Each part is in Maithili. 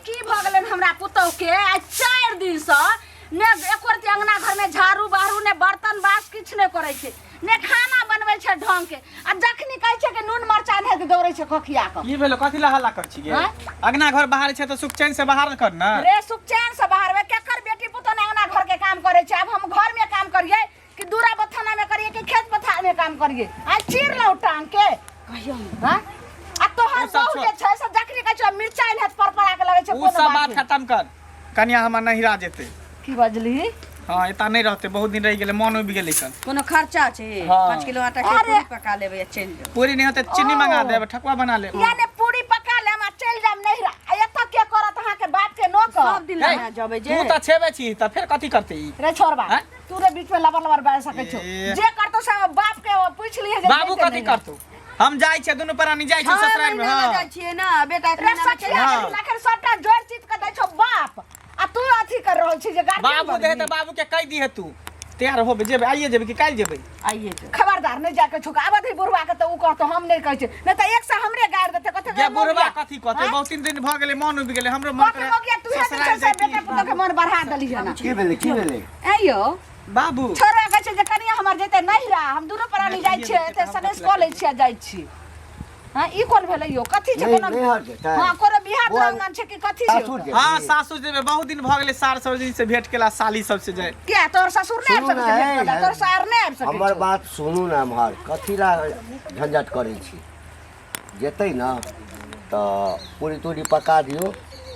की भऽ गेलनि हमरा पुतहु के आइ 4 दिन से ने एको रत्ती अंगना घर में झाड़ू बहारू ने बर्तन बास किछु नहि करै छै ने खाना बनबै छै ढंग के आ जखनी कहै छै कि नून मरचा नहि तऽ दौड़ै छै खखिया कऽ। की भेलो, कथी ला हल्ला कर छी गे? आँय? अंगना घर बाहर छै तऽ सुख चैन से बाहर कर ना। रे सुख चैन से बाहर में केकर बेटी पुतहु ने अंगना घर के काम करै छै? आब हम घर में काम करियै कि दूरा बथाना में करियै कि खेत पथार में काम करियै? आ चीर लौ टांग के कहियो ने। हाँ? आ तोहर उ सब बहू छोड़। जे छै से जखनी कहै छै मिरचाइ नहि पर पर के लगै छै। उ कोनो सब बात नहि। खत्म कर, कनिया हमर नहिरा जेतै। की बजली? हाँ, एता नहि रहतै, बहुत दिन रहि गेलै, मन उबि गेलै कन। कोनो खर्चा छै? हाँ। 5 किलो आटा के अरे। पूरी पका लेबै आ चलि जाउ। पूरी नहि होतै तऽ चीनी ओ। मंगा देब, ठकुआ बना लेब। याने पूरी पका लेम आ चलि जायब नहिरा, आ एतऽ के करत अहाँके बाप के नौकर? सब दिन हे, लगा जबै जे तू तऽ छेबे छी तऽ फेर कथी करतै ई? रे छोड़बा, आँय? तू रे बीच में लबर लबर बाजि सकै छौ। ए। जे करतौ से बाप के पूछि लिहे जे बाबू जैते कथी नहिरा। करतौ? हम जाइ छियै, दुनू प्राणी जाइ छियै छओ ससुरारि मे। महीना हाँ। लऽ जाइ छियै ना बेटा, एक रे महीना मे चलि सखिया, हाँ। देखी अखन सबटा जोड़ चित के दै छौ बाप आ तू अथी कर रहल छी जे गार्जियन बाबू दे बनबही। तऽ बाबू के कहि दिहे। तू तैयार होबे, जेबै आइए जेबै कि काल्हि जेबै? आइए जेबै। खबरदार, नहि जाके छुका आबऽ दही बुढ़वा के तऽ उ कहतो हम नहि कहै छियै, नहि तऽ एक से हमरे गारि देतै। कथी जे बुढ़वा कथी कहतै? बहुत दिन भऽ गेलै, मन उबि गेलै हमरो, मन कथी मौगिया तू हे ससुरारि जे छै से जैती। बेटा पुतोह के मन बढ़ा देली हन। की भेलै, की भेलै? ऐं यौ बाबू, छोड़वा कहै छै जे कनिया हमर जेतै नहिरा, हम दुनू प्राणी जाइ छियै, एते सनेस कऽ लै छियै आ जाइ छी। हाँ, ई कोन भेलै यौ? कथी छै? नहि, कोनो नैहर जेतै। हाँ, कोनो बियाह बौआ, दुरागमन छै कि कथी छै? सासुर ओतऽ? जेतै। हाँ, सासुर जेबै, बहुत दिन भऽ गेलै सार सब दिन से भेंट केला, साली सब से जाय। किया तोहर ससुर नहि आबि सुनू सकै छै ने, भेंट करऽ? हे, तोहर सार नहि आबि सकै हमर छौ? बात सुनू ने, एम्हर कथी ला झंझट करै छी? जेतै ने तऽ पूरी तूरी पका दियौ,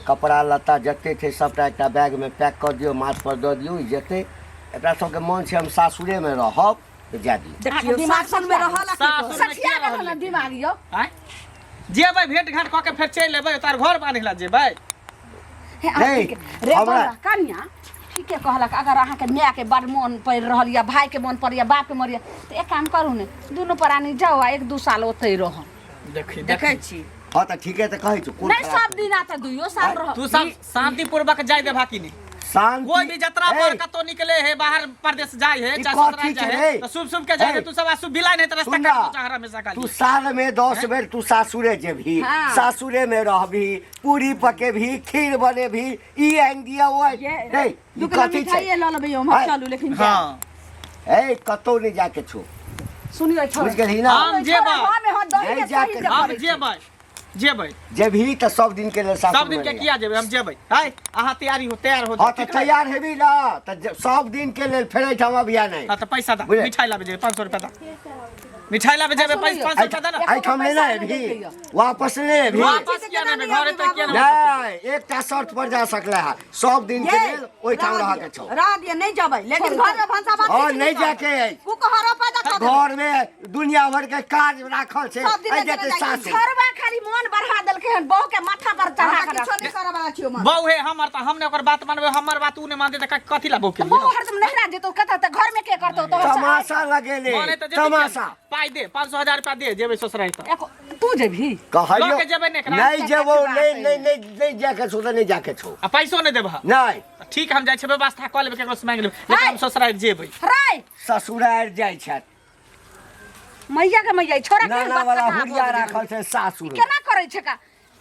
कपड़ा लत्ता जते छै सबटा एकटा बैगमे पैक कऽ दियौ, माथपर दऽ दियौ, ई जेतै। एकरा सबके मन छै हम सासुरेमे रहब तऽ जाय दियौ। देखियौ, दिमाग सासुरमे रहल आ की सासुरमे करत? सठिया किया गेल रहल हन लेकिन? दिमाग यौ। आँय, जेबै भेंट घाट कऽ के फेर चलि एबै, तार घर बान्हे ला जेबै। हे, अहाँ नहीं, ठीक रे हमरा- बौआ, कनिया ठीके कहलक। अगर अहाँके मायके बड़ मोन पड़ि रहल यऽ, भायके मोन पड़ैए, बापके मोन यऽ, तऽ एक काम करू ने, दुनू प्राणी जाउ आ 1-2 साल ओतहि रहब। देखी देखै छी। हँ तऽ ठीके तऽ कहै छौ, कोन नहि खराब सब दिना तऽ 2 साल रहब। तू सब शांतिपूर्वक जाय देबा कि नहि? शांति कोई भी जतरा पर ए, कतौ निकले है, बाहर परदेश जाय है, ई चाहे कथी ससुराल छै जाय है रे? तऽ शुभ शुभ के जाय ए, है। तू सब आ शुभ बिलाइ नहीं तऽ रास्ता सुन ना, काट दो हमेशा तू खाली। साल में 10 बेर तू सासुरे जेबही, हाँ। सासुरे में रहबी, पूरी पकेबही, खीर बनेबही, ई आनि दिया ओ आनि- ये, रे, ई 2 किलो कथी छै? मिठाइए लऽ लेबै हम, आँय? चलू लेकिन जायब। हाँ। ए, कतौ नहि जाके छौ। सुनियो छोड़। बुझि गेलही ना? हम जेबै। हम दही नहि के जाके- सही जे हम करै छी। जेबै, जेबै। जेबही तऽ सब दिन के लेल सासुर सब दिन के में किया जेबै? हम जेबै। हाय, अहाँ तैयारी हो, तैयार हो हाँ जाओ, तऽ ठीक ने? तैयार हेबी ना तऽ सब दिन के लेल फेर एहिठाम अबिया नहि। हाँ तऽ पैसा दा। बुझे? मिठाई लाबे जेबै, 500 रुपया दा, मिठाई लाबे जेबै। 500 रुपया दा ना। एहिठाम नहि ने एबही, वापस नहि एबही। वापस किया नहि एबै? घरे तऽ किया नहि? नहि, एकटा शर्त पर जा सकले है, सब दिन के लेल ओहिठाम रह के छौ। रह दिअ, नहि जेबै, लेकिन घर में भनसा भात हाँ, किछु नहि करबै। जाके अछि। कुकहरो पैदा कऽ देबै। घर में दुनिया भर के काज राखल छै। सब दिन एहि जेना जेतै जाइ सासुर। छोड़बा खाली मोन बढ़ा देलकै हन, बहू के माथा पर चढ़ा हमरा के किछो रख। नहि करऽ वाला छियौ माँ। बहू हे हमर तऽ हम ने ओकर बात मानबै, हमर बात उ नहि मानतै तऽ कथी ला बहू के? बहू हरदम नहिरा जेतौ कतऽ तऽ घर में के करतौ तोहर? तमाशा लगेले। माने तऽ जेबै किया तमाशा। नहि? पाइ दे, 500 हजार रुपया दे, जेबै ससुरारि तऽ। एको तू जेबही? कहलियौ लऽ के जेबै ने एकरा? नहि जेबौ। बात नहि है। नहि नहि नहि जाके छौ तऽ नहि जाके छौ। आ पैसो नहि देबह? नहि। ठीक, हम जाइ छियै, व्यवस्था कऽ लेबै, केकरो से मांगि लेबै, लेकिन हम ससुरारि जेबै। रे ससुरारि जाइ छथि। मैया के मैया, ई छोरा केहन नाना वाला बदकहा भऽ हुरिया गेलै हन। राखल छै सासुर। केना करै छै का?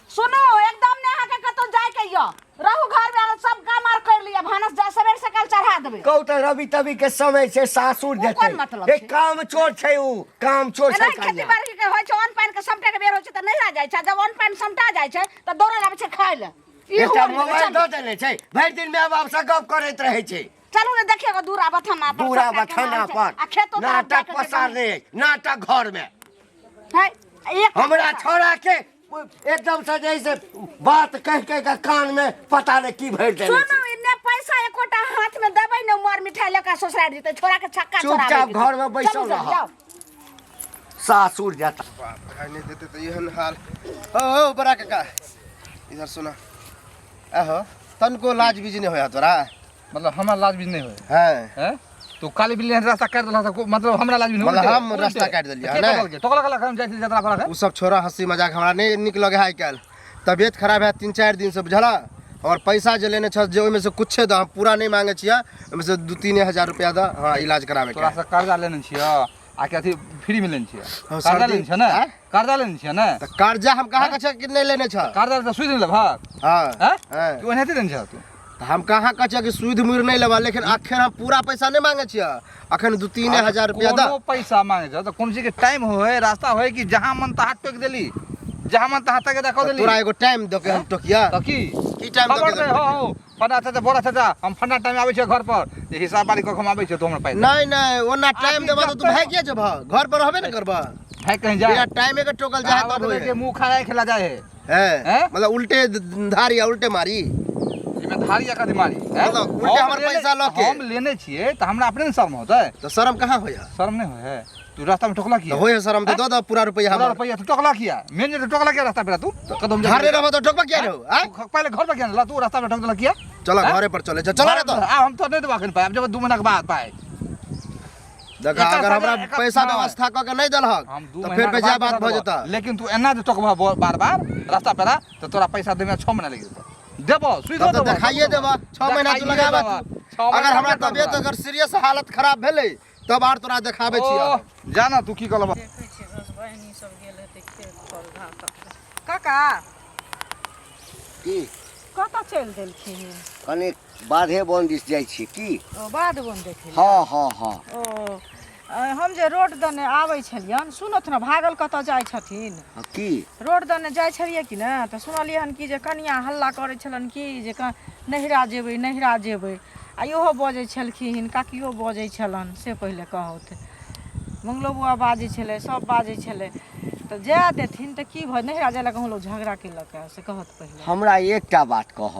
सुनू, एकदम ने अहाँके कतौ जाय के यऽ, रहू घर में, सब काम आर कर लिअ, भानस जा सवेर सकाल चढ़ा देबै। कहू तऽ रवि तवि के समय छै, सासुर ओ जेतै? कोन मतलब ए छै? काम चोर छै, उ काम चोर छै। एना खेती कनिया बाड़ी के होइ छै, अन्न पानि के समटे के बेर होइ छै तऽ नहिरा जाइ छै, जब अन्न पानि समटा जाइ छै तऽ दौड़ल आबै छै खाय लए। ई एकटा हुअ लगलै, मोबाइल चलू। दऽ देने छै, भरि दिन माय बाप से गप करैत रहै छै। चलू ने, देखियौ गो दूरा बथाना पर दूरा सबटा केना बथाना होइ छै। पर आ खेतो तरफ नाटक जाके जे पसारने अछि, नाटक घर में है, एक हमरा छोड़ा के एकदम से जैसे बात कह कह के कान में पता नहीं की भरि देने सुनू छै। इन्ने पैसा एकोटा हाथ में देबै ने, मर मिठाई लऽ कऽ ससुरारि जेतै, छोड़ा के छक्का छोड़ाबै चुपचाप के छै। घर में बैसल चलू रहब। जाउ। सासुर जाता। बाप रे, आइ नहि देते तऽ एहन हाल। हो हो बड़ा काका, इधर सुना। आहो, तनको लाज बीज नहि होया तोरा? मतलब हमरा लाज बीज नहि होय? हैं। हैं, तू काली बिल्ली एहन रास्ता काटि देलह तऽ मतलब हमरा लाज बीज नहि? मतलब हम रास्ता काटि देलियै, के ने? टोकलकै? टोकलक हम जाइ छी जतरा पर। ओ सब छोड़ा, हंसी मजाक हमरा नहि नीक लगे है। आइ काल्हि तबियत खराब है 3-4 दिनसँ, बुझलऽ? हमर पैसा जे लेने छह, जे ओहिमे से कुछे दऽ, हम पूरा नहि मांगे छियै, ओहिमे से 2-3 हजार रुपया दऽ, हँ, इलाज कराबैके तोरा है। से कर्जा लेने छियौ। आ के अथी फ्री में लेने छियै। हाँ, कर्जा सर्दी- लेने छियै ने? आँय? कर्जा लेने छियै ने? तऽ कर्जा हम कहाँ के छै कि नहि लेने छ? कर्जा तऽ सुधि नहि लेबहक? हाँ। आँय? हाँ। कि ओनाहिते देने छह तू? तऽ हम कहाँ कहै छियै कि सुधि मुड़ि नहि लेबह, लेकिन अखन हम पूरा पैसा नहि मांगे छियै, अखन 2-3 हजार रुपया दऽ। कोनो पैसा मांगे छह तऽ कोनो चीज के टाइम होय, रास्ता होय कि जहाँ मन तहाँ टोकि देली, जहाँ मन तहाँ तक कऽ तऽ देली। तोरा एगो टाइम दऽ के हम टोकिया? तऽ की की टाइम दऽ खबर के दे? दऽ? हो हो फन्ना चाचा, बड़ा चाचा, हम फन्ना टाइम आबै छियै घर पर, जे हिसाब बारी कऽ के हम आबै छियै, तो हमरा पाइ दे। नहीं नहीं, ओना टाइम आखिर देबह तऽ तू जब तक- भागिए जेबह, घर पर रहबे ने करबह। भाई कहीं जाए। बिना टाइमे के टोकल जाए तब कहावत होय। है कि मुंह खाया खेला जाए है। है। हैं? मतलब उल्टे धारी आ उल्टे मारी। एहिमे धारी या कथी मारी, हैं? मतलब उल्टे हम हमर लेने- पैसा लऽ के। हम लेने छियै तऽ हमरा अपने ने शर्म होतै। तऽ शरम कहाँ होय है? शर्म नहि होइ है? तू रास्ता में टोकला तऽ किया? होय है शरम तऽ दऽ दऽ पूरा रुपैआ पूरा हमर। रुपैआ तू टोकला किया? मेन जे टोकला किया रास्ता पे तू? कदम घरे रहबह तऽ टोकबा किया रहू? आँय? तू पहिले घर पर किया नहि? तू रास्ता पे टोक देला किया? चल आँय? घरे पर चले चल, चल रे तो। आ हम तो नहीं देबा एखन पाइ, आब जब 2 महीना के बाद पाइ। देख, एकर अगर हमरा एकर- पैसा नहि। व्यवस्था कऽ के नहि देलहक हम 2 तऽ महीना फेर के बेजाय बाद बात भऽ देबो। जेतऽ। लेकिन तू एना जे टोकबह बार बार रास्ता पेरा तऽ तोरा पैसा देमे 6 महीना लागि जेतौ। देबो सुइधो तब तऽ देबो। देखाइए देबह, 6 महीना तू देखाइए लगाबह देबो। तू। 6 महीना अगर हमरा देबो तबियत तोरा। अगर सीरियस हालत खराब भेलै तब आर तोरा देखाबै छियै। ओह, जा ना तू की कहलह। देखै छियै, बस बहिनी सब गेल हेतै खेत पर घास। काका। की? कतऽ चलि देलखिन? कने बाधे बन दिस जाइ छी की। ओ बाध बन देखै लए? हँ हँ हँ ओ हम जे रोड दने आबै छलियनि, सुनत ने, भागल कतऽ जाइ छथिन? हँ, की? रोड दने जाइ छलियै कि ने तऽ सुनलियै हन कि जे कनिया हल्ला करै छलनि कि जे नैहरा जेबै, नैहरा जेबै। आ इहो बजै छलखिन, काकियो बजै छलनि। से पहिले कहौथ, मंगलो बौआ बाजै छलै, सब बाजै छलै। तऽ जाय देथिन तऽ की भऽ नैहरा जाय लए कहूँ लोक झगड़ा केलक हँ, से कहत पहिले। हमरा एकटा बात कह,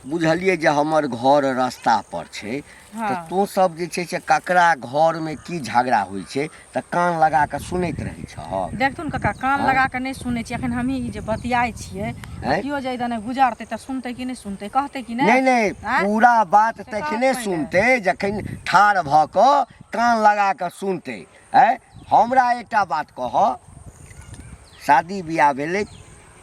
बुझलियै जे हमर घर रास्ता पर छै तऽ तू सब जे छै से ककरा घरमे की झगड़ा होइ छै तऽ कान लगा कऽ सुनैत रहै छह? देखथुन काका, कान लगा कऽ नहि सुनै छियै। एखन हमही ई जे बतियाइ छियै, आँय? केओ जे दने गुजरतै तऽ सुनतै कि नहि सुनतै, कहतै कि नहि नहि? नहि। आँय? पूरा बात से तखने कहत पहिले। सुनतै जखन ठाढ़ भऽ कऽ कान लगा कऽ सुनतै। आँय, हमरा एकटा बात कह, शादी बियाह भेलै,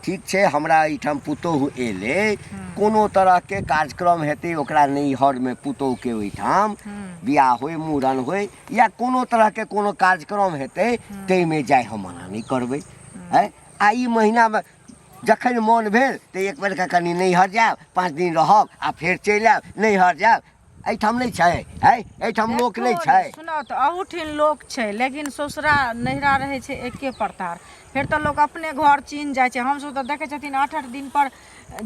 ठीक छै, हमरा एहिठाम पुतोहु एलै, कोनो तरहके कार्यक्रम हेतै ओकरा नैहरमे, पुतोहुके ओहिठाम बियाह होय, मूड़न होय या कोनो तरहके कोनो कार्यक्रम हेतै, ताहिमे जाय हम मना नहि करबै। आँय, आ ई महीनामे जखन मोन भेल तऽ एक बेरके कनि नैहर जायब, 5 दिन रहब आ फेर चलि आयब। नैहर जायब, एहिठाम नहि छै? है, एहिठाम लोक नहि देखू छै? सुनऽ तऽ, अहूठिन लोक छै, लेकिन ससुरा नैहरा रहै छै एके प्रकार। फेर तऽ लोक अपने घर चिन्ह जाइ छै। हमसभ तऽ देखै छथिन, 8-8 दिन पर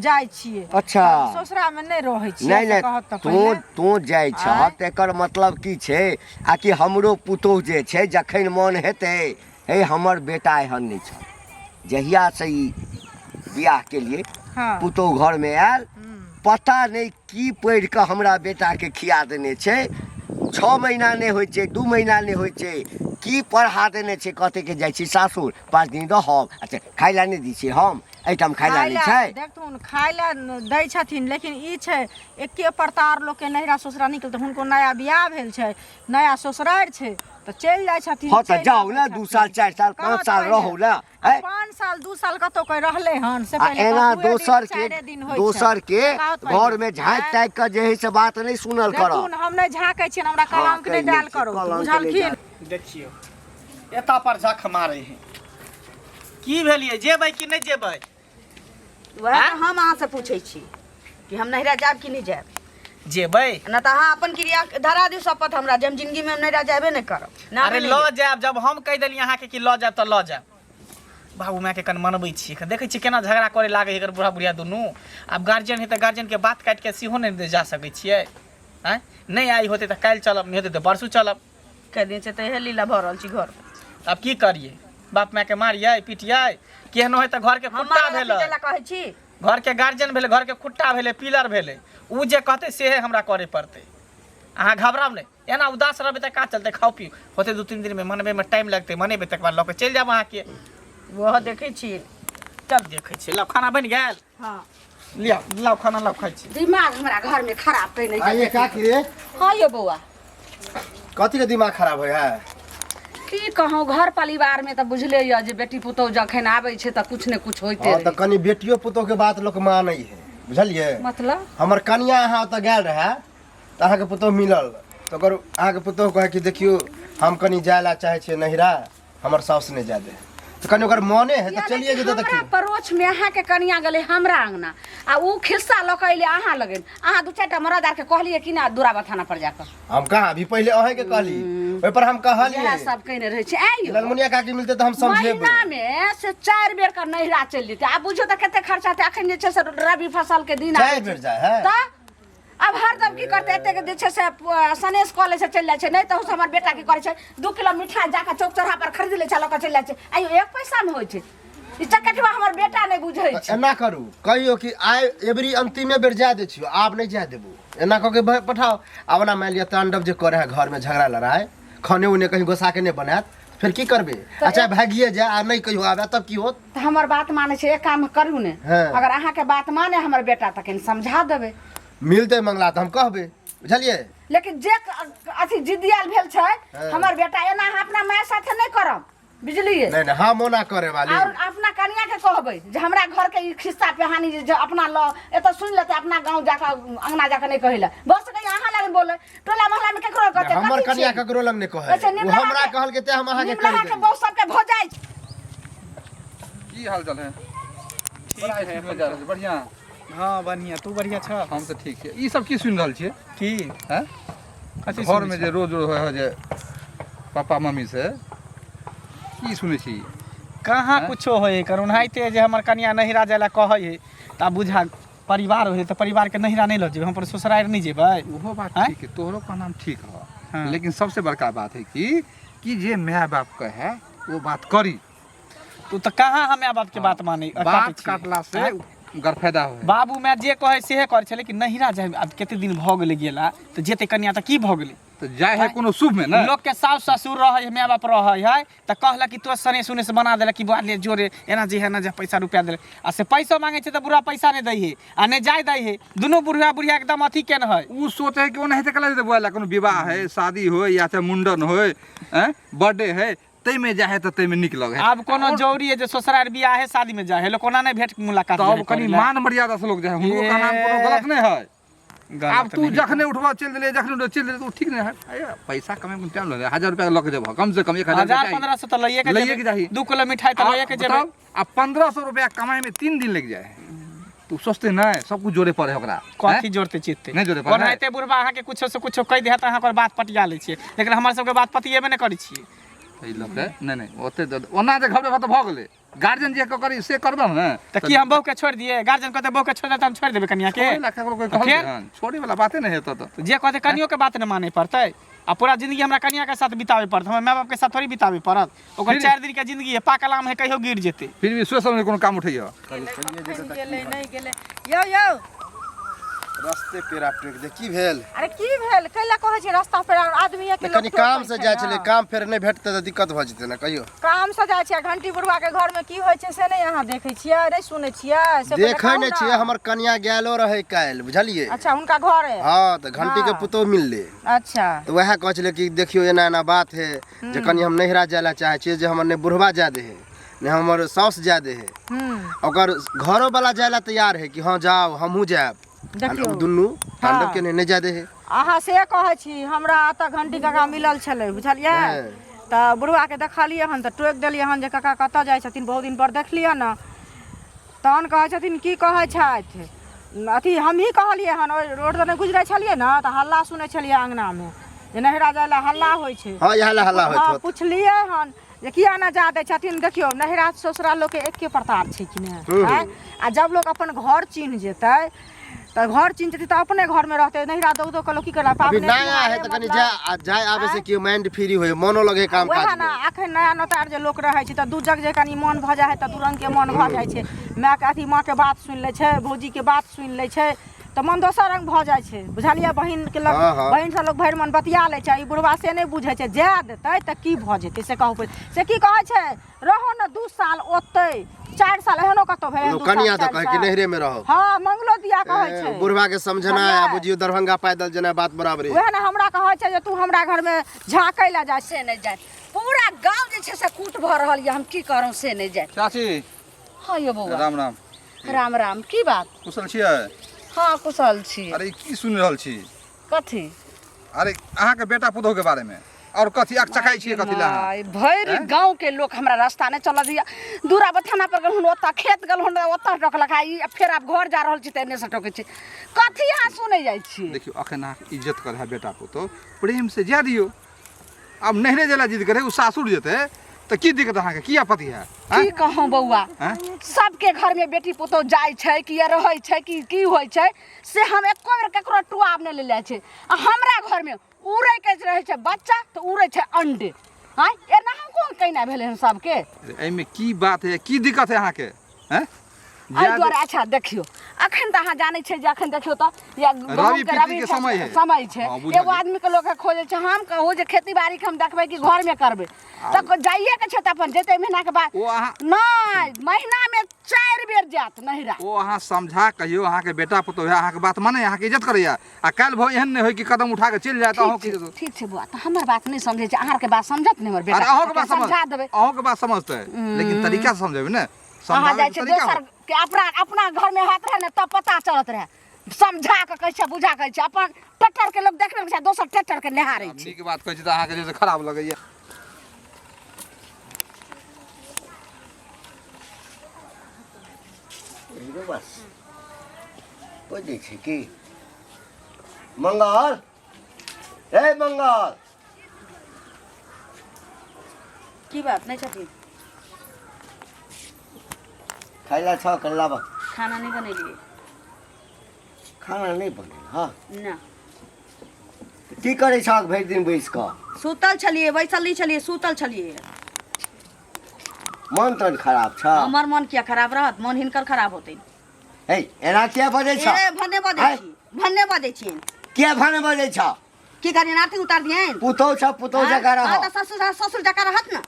जाइ छियै। ससुरामे नहि रहै छियै, नहि से नहि। कहत तऽ तू पहिले। तू जाइ छह आँय? तेकर मतलब की छै? आ कि हमरो पुतोहु जे छै, जखन मन हेतै। हे, हमर बेटा एहन नहि छल। जहियासँ ई बियाह केलिए, पुतोहु घरमे आयल, पता नहि की पढ़ि कऽ हमरा बेटाके खिया देने छै। 6 महीना नहि होइ छै, 2 महीना नहि होइ छै, की पढ़ा देने छै। कहतै कि जाइ छी सासुर, 5 दिन रहब। अच्छा, खाइ लए नहि दै छियै हम? एहिठाम खाइ लए खाय नहि लए छै? देखथुन, खाय लए दै छथिन, लेकिन ई छै एके प्रकार लोकके नैहरा ससुरा निकल तऽ हुनको नया बियाह भेल छै, नया ससुरारि छै, तऽ चलि जाइ छथिन। हँ तऽ चलि जाउ आबै ने, 2 छथिन। साल, 4 साल, 5 कहत साल पहिले। रहू ने। आँय? 5 साल, 2 साल कतौ कोइ रहलै हन से आ पहिले एना कहू, 2 दिन, दोसर के 4 दिन होइ छै। दोसर के कहत पहिले। घर में झाँकि आँय? ताकि कऽ जे है से बात नहि सुनल करब। देखथुन, हम नहि झाँकै छियनि, हमरा कलंक नहि कहि देल लै छै, करू। कलंक नहि बुझलखिन? देखियौ, एता पर झख मारे है। की भेलियै, जेबै कि नहि जेबै? वएह तऽ हम अहाँसँ पूछै छी कि हम नैहरा जायब कि नहि जायब? जेबै। नहि तऽ अहाँ अपन क्रिया धरा दियौ, शपथ हमरा जे हम जिंदगीमे हम नैहरा जायबे नहि करब ना। अरे नहि लऽ जायब। जायब, जब हम कहि देलियै अहाँके कि लऽ जायब तऽ लऽ जायब। बाबू मायके कनि मनबै छियै। एखन देखै छियै केना झगड़ा करे लागै है एकर बूढ़ा बुढ़िया दुनू। आब गार्जियन है तऽ गार्जियनके बात काटि कऽ सेहो नहि जा सकै छियै। आँय, नहि आइ होतै तऽ काल्हि चलब, नहि होतै तऽ परसू चलब। कए दिन से तऽ इएह लीला भऽ रहल छी घर। आब की करियै? बाप मायके मारियै पिटियै? केहनो है तऽ घरके हम खुट्टा मारऽ भेलै। पीटै लए कहै छी? घरके गार्जियन भेलै, घरके खुट्टा भेलै, पिलर भेलै। ओ जे कहतै सेहे हमरा करे पड़तै। अहाँ घबराउ नहि। एना उदास रहबै तऽ का चलतै? खाउ पीउ होतै। 2-3 दिनमे मनबैमे टाइम लगतै, मनेबै तकर बाद लऽ कऽ चलि जायब अहाँके। वह देखै छी। चल, देखै छियै। लाउ, खाना बनि गेल। हँ। लिअ, लाउ खाना, लाउ, खाइ छी। दिमाग हमरा घर में खराब कने। आइए काकी रे। हाँ यौ बौआ। कथी के दिमाग खराब होइ है? की कहूँ, घर परिवार में तऽ बुझले यऽ जे बेटी पुतोहु जखन आबै छै तऽ कुछ ने कुछ होइते हँ तऽ रहै। कनि बेटियो पुतोह के बात लोक मानै है, बुझलियै? मतलब? हमर कनिया अहाँ ओतऽ गेल रहए तऽ अहाँके पुतोह मिलल, तऽ ओकर अहाँके पुतोह कहै कि देखियौ, हम कनी जाय ला चाहे छियै नैहरा, हमर साउस नहि जाय दे, तऽ कनी ओकर मने है तऽ चलिए जेतै। तऽ हमरा की परोछ में अहाँ के कनिया गेलै हमरा अंगना आ ऊ खिस्सा लऽ कऽ अयलै अहाँ लगन। अहाँ दू चारिटा मरद आर के कहलियै कि ना दूरा थाना पर जाकऽ? हम कहाँ अभी पहिले अहें के कहली, ओहि पर हम कहलियै। इएह सब कहने रहै छै। आँय यौ, ललमुनिया काकी मिलते तऽ हम समझेबै। महीना में से 4 बेर के नैहरा चलि जेतै। आब बुझियौ तऽ कते खर्चा हेतै। अखन जे छै से रबी फसल के दिन आबै 4 छै। बेर जाय है तऽ आब हरदम की करतै? एतेक जे छै से सनेस कऽ लै छै, चलि जाइ छै। नहि तऽ ओसभ हमर बेटा की करै छै, 2 किलो मिठाइ जाकऽ चौक चौराहा पर खरीद लै छै, लऽ कऽ चलि जाइ छै। आइयो 1 पैसामे होइ छै। ई चकटवा हमर बेटा नहि बुझै छै। एना करू, कहियो कि आइ एबरी अंतिमे बेर जाय दै छियौ, आब नहि जाय देबू, एना कऽ के पठाओ। आब ओना मानि लिअ तांडव जे करे है घर में, झगड़ा लड़ाइ, खाने उने कहीं गोसा के नहि बनायत, फेर की करबे? अच्छा भागिए जाय आ नहि कहियो आबे तब की होत? तऽ हमर बात मानै छै? एक काम करू ने। हाँ। अगर अहाँके बात माने हमर बेटा तऽ कनि समझा देबै। मिलतै मंगला तऽ हम कहबै, बुझलियै? लेकिन जे अथी जिद्दियाल भेल छै हाँ। हमर बेटा, एना अहाँ अपना माय साथे नहि करब, बुझलियै? नहि नहि, हम ओना करे वाली। और अपना कनिया के कहबै जे हमरा घर के ई खिस्सा पेहानी जे अपना ल एतऽ सुनि लेतै, अपना गाँव जाकऽ अंगना जाकऽ नहि कहै लए। भऽ सकैए अहाँ लग बोले, टोला मोहल्ला में केकरो कहतै। हमर कथी कनिया छियै? ककरो लग नहि कहै। अच्छा, ओ निमलाहा हमरा कहलकै तें हम अहाँके कहि निमलाहा के देली। बहु सबके भऽ जाइ छै। की हाल चाल है? बड़ा स्पीड में जा रहल छै, बढ़िआँ? हाँ बढ़िआँ, तू बढ़िआँ छ? हम तऽ ठीक छियै। ई सब की सुनि रहल छियै? की? हैं? कथी घर सुनै में छी? जे रोज रोज होइ है जे पापा मम्मी से की सुनै छी? कहाँ हैं? कुछो होय एकर। ओनाहिते जे हमर कनिया नैहरा जाय लए कहै है तऽ आब बुझा परिवार होइ तऽ परिवार के नैहरा नहि लऽ जेबै, हम अपन ससुरारि नहि जेबै? ओहो बात आँय? ठीक है, तोहरो कहना ठीक है। हाँ। लेकिन सबसे बड़का बात है कि जे माय बाप कहे वो बात करी। तू तऽ कहाँ हम माय बाप के बात मानै काटै बात छियै? काटला से आँय? गरफायदा होय। बाबू माय जे कहै सेहे करै छै, लेकिन नैहरा जाय आब कते दिन भऽ गेलै गेला, तऽ जेतै कनिया तऽ की भऽ गेलै? तऽ जाय है कोनो शुभ में ने। लोक के सास ससुर रहै है, माय बाप रहै है तऽ कहलक कि तोरा सने सुने से बना देलक कि बौआ ले जोरे एना जे है ना जे पैसा रुपया देलक, आ से पैसो मांगे छै तऽ बुढ़ा पैसा नहि दै है आ नहि जाय दै है। दुनू बुढ़िया बुढ़िया एकदम अथी केने है। उ सोचे है कि ओनाहिते कला जेतै बौआ ला, कोनो विवाह है, शादी होय या चाहे मुंडन होय, हैं, बर्थडे है, ताहिमे जाइ है तऽ ताहिमे नीक लगै है। आब कोनो जरूरी है जे ससुरारि बियाह है शादी में जाय है लोक? ओना नहि भेंट मुलाकात तब जाइ है कनी करै ला? मान मर्यादा से लोग जाइ है, हुनको कहना मे कोनो गलत नहि है। गलत आब तू नहि। जखने उठबा चलि देले, जखने उठबा चलि देले, तऽ ओ ठीक नहि है। अरे, पैसा कमाइ मे टाइम लगै, 1000 रुपया लऽ के जेबह, कम से कम 1000 1000 चाही। 1500 तऽ लैए के लैए के जेबै। चाही। 2 किलो मिठाई तऽ लैए के जेबै। बताउ, आ 1500 रुपया कमाइ मे 3 दिन लागि जाइ है, तू सोचते नहि सब कुछ जोड़े पड़े है ओकरा। कथी जोड़ते चित्ते? नहि जोड़े पड़े। ओनाहिते बुढ़बा अहाँके कुछो से कुछो कहि देत, अहाँ ओकर बात पटिया लै छियै, लेकिन हमर सबके बात पतियेबे नहि करै छियै। एहि लऽ के नहि नहि ओते ओना जे घबरेबह तऽ भऽ गेलै। गार्जियन जे करी से करबह ने। तऽ की हम बहू के छोड़ि दियै? गार्जियन कहतै बहू के छोड़ि दे तऽ हम छोड़ि देबै कनिया के? छोड़ै ला ककरो कोइ तऽ कहलकै फेर? हन? छोड़ै वाला बाते नहि हेतौ तऽ। जे कहतै कनियो के बात नहि मानै पड़तै आ पूरा जिंदगी हमरा कनिया के साथ बिताबे पड़त, हमर माय बाप के साथ थोड़ी बिताबे पड़त? ओकर 4 दिन के जिंदगी है, पाकल आम है, कहियो गिर जेतै। फिर भी सोच समझ कोनो काम उठैय। गेलै नहि गेलै यौ यौ। रस्ते पेरा टोकि दे, की भेल? अरे की भेल? कैला कहै छै रास्ता पर आदमी के लोक कनी काम टोकै से छै जाइ ने। छलै, काम फेर नहि भेटतै तऽ दिक्कत भऽ जेतै ने। कहियो काम से जाइ छियै? घंटी बुढ़वा के घर में की होइ छै से नहि अहाँ देखै छियै, नहि सुनै छियै से पहिले देखै कहू नहि ने। छियै। हमर कनिया गेलो रहै काल्हि, बुझलियै? अच्छा, हुनका घरे? हँ, तऽ घंटी के हाँ। पुतोह मिललै। अच्छा। तऽ वएह कहै छलै कि देखियौ एना एना बात है जे कनि हम नैहरा जाय लए चाहै छियै, जे हमर नहि बुढ़वा जाय दे है नहि हमर साउस जाय दे है। ओकर घरो वाला जाय लए तैयार है कि हँ जाओ, हमहूँ जायब। देखियौ। आ दुनू तांडव हाँ। के नहि जाय दे है। अहाँ से कहै छी, हमरा एतऽ घंटी काका मिलल छलै, बुझलियै? हँ। तऽ बुढ़वाके देखलियै हन तऽ टोकि देलियै हन जे काका कतऽ जाइ छथिन, बहुत दिन पर देखलियै ने। तहन कहै छथिन की कहै छथि अथी, हमही कहलियै हन, ओहि रोड दने गुजरै छलियै ने तऽ हल्ला सुनै छलियै अङ्गनामे जे नैहरा जाइ लए हल्ला होइ छै। हँ, इएह लए हल्ला होइत हँ। होत। पुछलियै हन जे किया ने जा दै छथिन। देखियौ, नैहरा ससुरा लोकके एके प्रकार छै कि नहि? आँय? आ जब लोक अपन घर चिन्ह जेतै तऽ घर चिन्ह जेतै तऽ अपने घरमे रहतै, नैहरा दौग दौग कऽ लोक की करतै? अभी पाबनि नया है तिहारे तऽ कनि मतलब जाय आ जाय आबै से कि माइंड फ्री होय, मनो लगे काम वएह काज ने मे। अखन नया नोतार जे लोक रहै छै तऽ दू जग जे कनि मन भऽ जाइ है तऽ दू रङ्गके मन भऽ जाइ छै। मायके अथी माँके बात सुनि लै छै, भौजीके बात सुनि लै छै तऽ मन दोसर रङ्ग भऽ जाइ छै, बुझलियै? बहिनके लग हँ, हँ। बहिनसँ लोक भरि मन बतिया लै छै। ई बुढ़बा से नहि बुझै छै। जाय देतै तऽ की भऽ जेतै से कहू पहिले। से की कहै छै, रहो ने 2 साल ओतै, 4 साल, एहनो कतौ भेलै? लोक 2 साल, कनिया तऽ 4 कहै कि साल। नैहरे मे रहब। हँ, मंगलो दिया कहै छै। बुढ़वा के समझनाइ आ बुझलियै? बुझियौ दरभंगा पैदल जेनाइ बात बराबरे। वएह ने हमरा कहै छै जे तू हमरा घरमे झाँकै लए जाइ। से नहि जाय, पूरा गाँव जे छै से कूट भऽ रहल यऽ, हम की करू से नहि जाय। चाची। हँ यौ बौआ। राम राम। राम राम, की बात? कुशल छियै? हँ, कुशल छी। अरे ई की सुनि रहल छी? कथी? अरे अहाँके बेटा पुतोहु के बारे मे। और कथी अकचकाइ छियै कथी लए अहाँ? माय, भरि गाँव के लोक हमरा रास्ता नहि चलऽ दैया। दूरा बथाना पर गेलहुँ ओतऽ, खेत गेलहुँ ओतऽ टोकलक, आ ई फेर आब घर जा रहल छी तऽ एन्ने से टोकै छै। कथी अहाँ सुनै जाइ छी? देखियौ अखन अहाँके इज्जत करे है बेटा पुतोह, प्रेम से जाय दियौ। आब नैहरे जाय लए जिद करे, ओ सासुर जेतै तऽ की दिक्कत अहाँके, की आपत्ति है? की कहूँ बौआ, आँय? सबके घर में बेटी पुतोह जाइ छै कि या रहै छै कि की होइ छै से हम एको बेर ककरो टुआब नहि लेले छै। आ हमरा घर में उड़ै के रहै छै बच्चा तऽ उड़ै छै अंडे। आँय, एना हम कोन कैना भेलै हन सबके? अरे, एहिमे की बात है, की दिक्कत है अहाँके? हैं? एहि जाय दुआरे। अच्छा देखियौ, अखन तऽ अहाँ जानै छियै जे अखन देखियौ तऽ या गहूँमके पितरी रबी के फसल समय है। समय छै। हाँ, बुझलियै। एगो आदमी के लोक खोजै छै। हम कहू जे खेती बाड़ी के हम देखबै कि घरमे करबै, तऽ जाइए के छै तऽ अपन जेतै महीना के बाद। ओ अहाँ नहि, महीना मे 4 बेर जायत नैहरा। ओ अहाँ समझा कहियौ, अहाँके बेटा पुतोह है, अहाँके बात माने, अहाँके इज्जत करैया, आ काल्हि भऽ एहन नहि होय कि कदम उठा के चलि जाय तऽ अहूँ ठीक छै, ठीक छै बौआ, तऽ हमर बात नहि समझै छै, अहाँके बात समझत नहि हमर बेटा? अरे अहूँके बात समझ, समझा देबै। अहूँके बात समझतै, लेकिन तरीका से समझेबै ने। अहाँ समझाबै जाइ के छै तरीका दोसर के, अपना अपना घर मे हाथ रहे ने तब पता चलत रहे। समझा के कहै छै, बुझा कहै छै, अपन ट्रैक्टर के लोक देखबे नहि छै, दोसर ट्रैक्टर के निहारै छै। नीक बात कहै छी तऽ अहाँके जे छै खराब लगैया। बस कोइ दै छै की? मंगल, हे मंगल। की बात नहि छथिन? खाइ ला छह कनि लाबह। खाना नहि बनेलियै। खाना नहि बनेल? हँ। ना। की करै छहक भरि दिन बैस कऽ? सुतल छलियै, बैसल नहि छलियै, सुतल छलियै। मन तन खराब छ? हमर मन किया खराब रहत? मन हिनकर खराब होतै। हे, एना किया बजै छ? ए, भन्ने बजै आँय? छी, भन्ने बजै छी। किया भने बजै छ? की करी, नाती उतार दियनि? पुतहु छ, पुतहु जकाँ रह। हाँ, तऽ ससुर ससुर जकाँ रहत ने।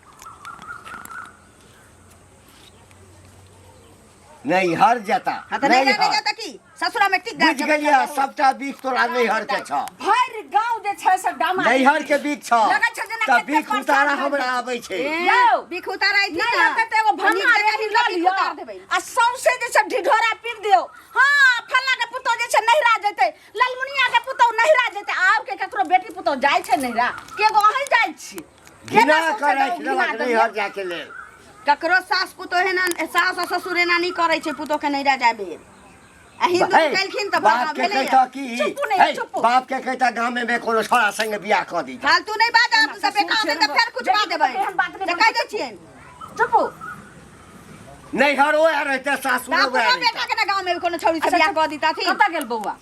नैहर जेता। हाँ तऽ नैहर नहि नैहर जेता की ससुरा में टिक बुझि गेलियै, सबटा बीख तोरा नैहर के छ। भरि गाँव जे छै से डामा नैहर के बीख छ। लगै छै जेना तऽ कते बीख परसाद उतारा भऽ हमरा गेल। आबै छै। यौ, बिख उतार आइ नहि हेतै तऽ एगो भन्ना रेती लऽ लिअ उतार देबै। आ सौंसे जे छै ढिढोरा पीट दियौ। हाँ, फल्लाँ के पुतोह जे छै नैहरा जेतै, ललमुनिया के पुतोह नैहरा जेतै। आब के ककरो बेटी पुतोह जाइ छै नैहरा? के गो अहीं जाइ छी? घृणा केना सौंसे करै गाँव छै घिना देलक देलियै? नैहर जायके लेल। ककरो सास पुतोह एना, सास आ ससुर एना नहि करै छै पुतोह के नैहरा जाय बेर। आ हिन्दू हे, केलखिन तऽ बाप के भेलै। कहिता की? चुपू नहि, हे, चुपू। बाप के कहिता गामे में कोनो छोड़ा संगे बियाह कऽ दी। फालतू नहि बाजब सब, बेकार तऽ फेर कुछ बात देबै एहन बात नहि तऽ कहि दै छियनि। चुपू। नैहर ओ रहते, सासुर तऽ ओ अपनो रहते। बेटा के ने गाँव में कोनो छौड़ी से बियाह कऽ दिताथिन। कतऽ गेल बौआ?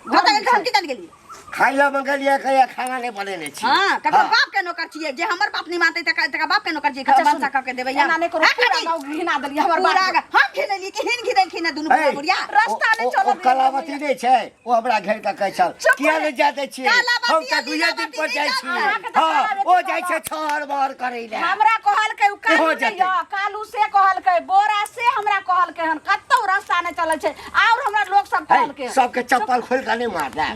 कतऽ गेल तऽ हम की जानि गेलियै? खाइ लए मंगलियै, कहिया खाना नहि बनेने छी। हाँ, ककरो हाँ। बाप के नौकर छियै जे हमर बाप नहि मानतै तकर तकर बाप के नौकर छियै। अच्छा, भनसा सुन। कऽ के देबै। एना नहि करू, हाँ, पूरा काकी। गाँव घिना देलियै हमर पूरा बाप। हम घिनेलियै कि हिन घिनेलखिन हँ दुनू हे, बुढ़ा बुढ़िया? रास्ता नहि ओ- चलऽ ओ दिअ। कलावती नहि छै, ओ हमरा घेर कऽ कहै छल, चुप किया रे। नहि जाय दै छियै? कलावती हम तऽ आ दुइये दिन पर लीलावती जाइ नहि छियै। अहाँके तऽ हँ, कलावती ओ जाइ छै कहलक। छहर बहर करै लए। हमरा कहलकै उ कालू ओहो नहि जेतै। यऽ, कालू से कहलकै, बोरा से हमरा कहलकै हन, कतौ रास्ता नहि चलै छै। आओर हमरा लोक सब हे, कहलकै हन। सबके चप्पल खोलि कऽ नहि मारले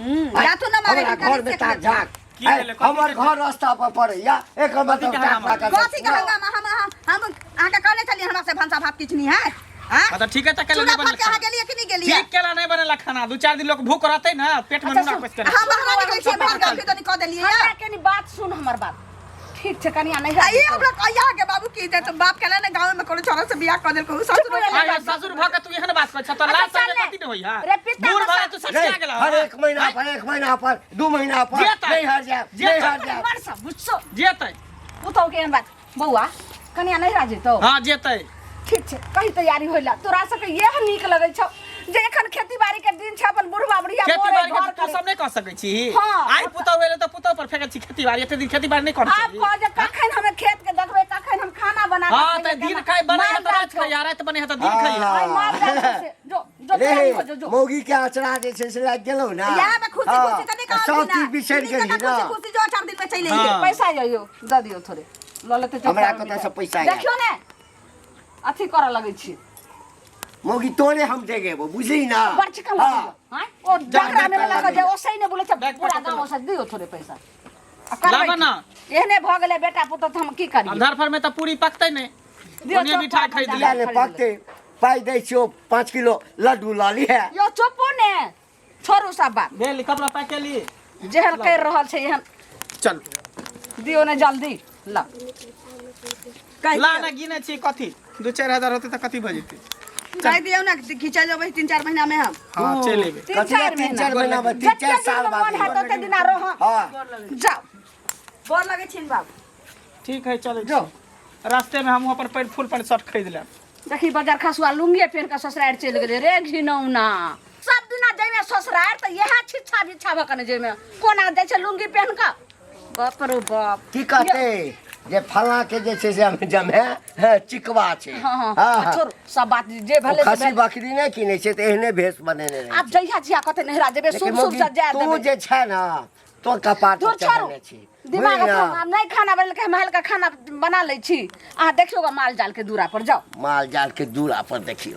जाथु न मारै, हमरा हिनका घर में नहि ताक सेक झाक। की हे, भेलै? कथी हमर के- घर रास्ता पर पड़ैया, एकर मतलब के ताक हंगामा? ताक कथी के हंगामा? हम हम अहाँके कहने छलियै हमरा से भनसा भात किछु नहि है? हाँ? हाँ, तऽ ठीक है, तऽ केला चूड़ा नहि भात के बनल अहाँ खाना। गेलियै कि नहि गेलियै? ठीक केला नहि बनेला खाना, दू चारि दिन लोक भूख रहतै ने पेट में अच्छा, नूना सुन। खोसि के। हम बहरा निकलै छियै, बाहर गलती तऽ कऽ देलियै। हमरा कनी बात सुन, हमर बात ठीक छै, कनिया नहीं आ ई हमरा कहिया के बाबू की दे तो बाप केला ने गांव में कोनो छोरा से बियाह कऽ देलको ससुर। आय ससुर भऽ के तू एहन बात कहै छ तऽ अच्छा, लाज चल शरम ने। कथी ने होई है? रे पिता बूढ़ बसा- भऽ तू रे, सठिया गेला। हर एक महीना पर, एक महीना पर, 2 महीना पर जेतै। नैहर जायब, जेतै। नैहर जायब। बड़ सब बुझছো। जेतै। पुतहु के एहन बात। बौआ, कनिया नहीं राजेतौ? हाँ, जेतै। ठीक छै, कही तैयारी होइला। तोरा सबके इएह नीक लगै छौ जे एखन खेती बाड़ी के दिन छै, अपन बुढ़वा बुढ़िया खेती मोरे बाड़ी के घर तू करे। सब नहि कऽ सकै छी? हाँ। आइ पुतहु एलै तऽ पुतहु पर फेकै छी खेती बाड़ी, एते दिन खेती बाड़ी नहि करै आब छी। कह जे कखन हमे खेत के देखबै, कखन हम खाना बना के हाँ, तऽ खैबै, दिन केना? खाइ बनै है माल तऽ जाल राति छौ। खाइ, राति बनै है तऽ दिन खाइ। आइ माल जाल छौ से। जो जो, रे तैयारी हो जो, जो। मौगी के अचरा जे छै से लागि गेलौ ने। इएह में खुशी हाँ, खुशी तऽ नहि सब कहलखिन चीज बिसरि गेलही खुशी ने। खुशी जो चार दिन में चलि हाँ। अइहे। पैसा यौ दऽ दियौ, थोड़े लऽ लेतै चौक हमरा पर कतऽसँ मिठाइ। पैसा आयल? देखियौ ने, अथी करऽ लगै छी। मौगी तोरे हम जगेबो, बुझली ना? बड़ चिकन हाँ। लगै आँय ओ डकरा में लगा जे ओसै ने बोलै छै बैग पूरा पकड़। गाँव ओसै। दियौ थोड़े पैसा आ करबै लाबऽ की? ना। एहने भऽ गेलै बेटा पुतोह तऽ हम की आब करियै? धरफड़ में तऽ पूरी पकतै नहि। दियौ ओने चौक मिठाइ पर खरीद अपन ले। किया ने पकते? पाइ दै छियौ, 5 किलो लड्डू लऽ लिहे। यौ, चुपू ने, छोड़ू सब बात। भेल कपड़ा पैक केली? जेहन करि रहल छै एहन। चल। दियौ ने जल्दी ला। कहि ला दियौ। ना गिने छी कथी 2-4 हजार होतै तऽ कथी भऽ जेतै? कहि दियौ ने कि चलि जेबै 3-4 महीना में हम। हँ, चलि एबै। तीन कथी ला चारि तीन महीना? चारि महीना बाद? तीन जते चारि दिन साल मन बाद। हैत ओते दिना रह। हँ। जाउ। गोर लगै छियनि बाबू। ठीक है, चलै जाओ। रास्ते में हमहूँ अपन पैंट फुल पैंट शर्ट खरीद लेब। देखी, बाजार खसुआ लुंगिए पहिन कऽ ससुरारि चलि गेलै रे घिनौना। सब दिना जइमे ससुरारि तऽ इएह छिच्छा बिच्छा भऽ कऽ ने जइमे। कोना जाइ छै लुंगी पहिन कऽ, बाप रे बाप! की कहते जे फलां के जे छै से हम जमे हे, चिकवा छै। हँ हँ। हँ, हँ। छोड़ू सब बात, जे ओ भेलै से खस्सी भेलै। बकरी नहि किनै छै तऽ एहने भेष बनेने रहै आब छै। जहिया जिया कते नहिरा जेबै, लेकिन शुभ शुभ मौगी, से जाय तू देबै। जे छै ने तोर कपार दूर पर छोड़ू। चढ़ेने छी। दिमाग बुझली ने? हम नहि खाना बनेलकै, हम हल्का खाना बना लै छी। अहाँ देखियौ ग माल जाल के दूरा पर जाउ। माल जाल के दूरा पर देखियौ।